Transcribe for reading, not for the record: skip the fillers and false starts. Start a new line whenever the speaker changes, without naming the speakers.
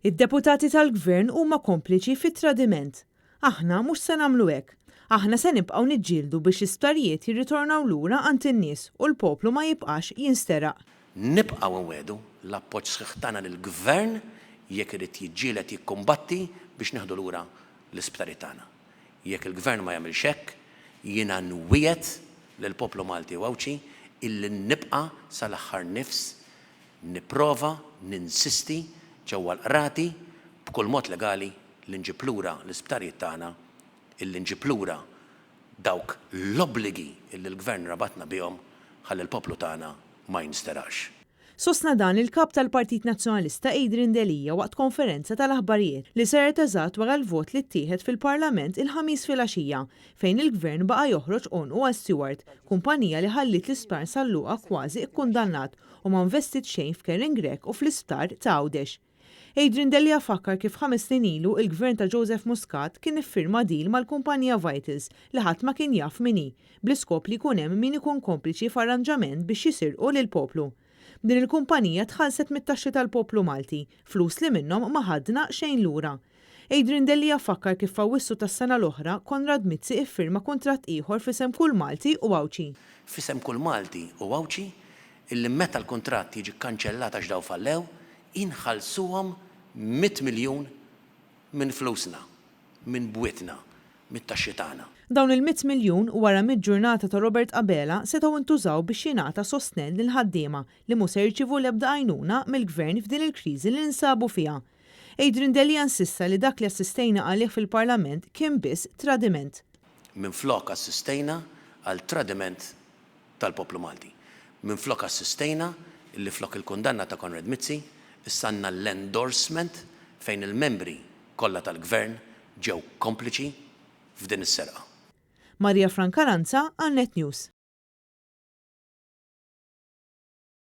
Id-deputati tal-Gvern huma kompliċi fit-tradiment. Aħna mhux se nagħmlu hekk. Aħna se nibqgħu niġġieldu biex l-isptarijiet jirritornaw lura għand in-nies u l-poplu ma jibqax jinsteraq.
Nibqgħu nwiegħdu l-appoġġ sħiħ tagħna lill-Gvern jekk irid jiġġieled jikkumbatti biex nieħdu lura l-isptarijiet tagħna. Jekk il-Gvern ma jagħmilx hekk, jiena nwiegħed lill-poplu Malti u Għawdxi illi nibqa' sal-aħħar nifs nipprova ninsisti ġewwa l-Qrati b'kull mod legali li nġib lura l-isptarijiet tagħna, illi nġib lura dawk l-obbligi illi l-Gvern rabatna bihom ħalli l-poplu tagħna ma jinsterax.
Sostna dan il-Kap tal-Partit Nazzjonalista Adrian Delia waqt konferenza tal-aħbarijiet li saret eżatt wara l-vot li ttieħed fil-Parlament il-Ħamis filgħaxija fejn il-Gvern baqa' joħroġ għonqu għal Steward, kumpanija li ħalliet l-Isptar San Luqa kważi kkundannat u ma investiet xejn f'Karen Grech u fl-Isptar ta' Għawdex. Adrian Delia fakkar kif ħames snin ilu il-Gvern ta' Joseph Muscat kien iffirma deal mal-kumpanija Vitals li ħadd ma kien jaf min hi, bl-iskop li jkun hemm min ikun kompliċi f'arranġament biex jisirqu lill-poplu. Din il-kumpanija tħallset mit-taxxi tal-poplu Malti, flus li minnhom ma ħadna xejn lura. Adrian Delia fakkar kif f'Awwissu tas-sena l-oħra Konrad Mizzi iffirma kuntratt ieħor f'isem kull Malti u Għawdxi.
F'isem kull Malti u Għawdxi illi meta l-kuntratt jiġi kkanċellat għax daw fallew, inħallsuhom mitt miljun minn flusna, minn bwietna, mit-taxxi tagħna.
Dawn il-mitt miljun, wara mitt ġurnata ta' Robert Abela, setgħu ntużaw biex jingħata sostenn lill-ħaddiema li mhu se jirċievu l-ebda għajnuna mill-Gvern f'din il-kriżi li ninsabu fiha. Adrian Delia insista li dak li assistejna għalih fil-Parlament kien biss tradiment.
Minflok assistejna għal tradiment tal-poplu Malti. Minflok assistejna illi flok il-kundanna ta' Konrad Mizzi, issa għandna l-endorsement fejn il-membri kollha tal-Gvern ġew kompliċi f'din is-serqa.
Maria Francalanza għal Net News.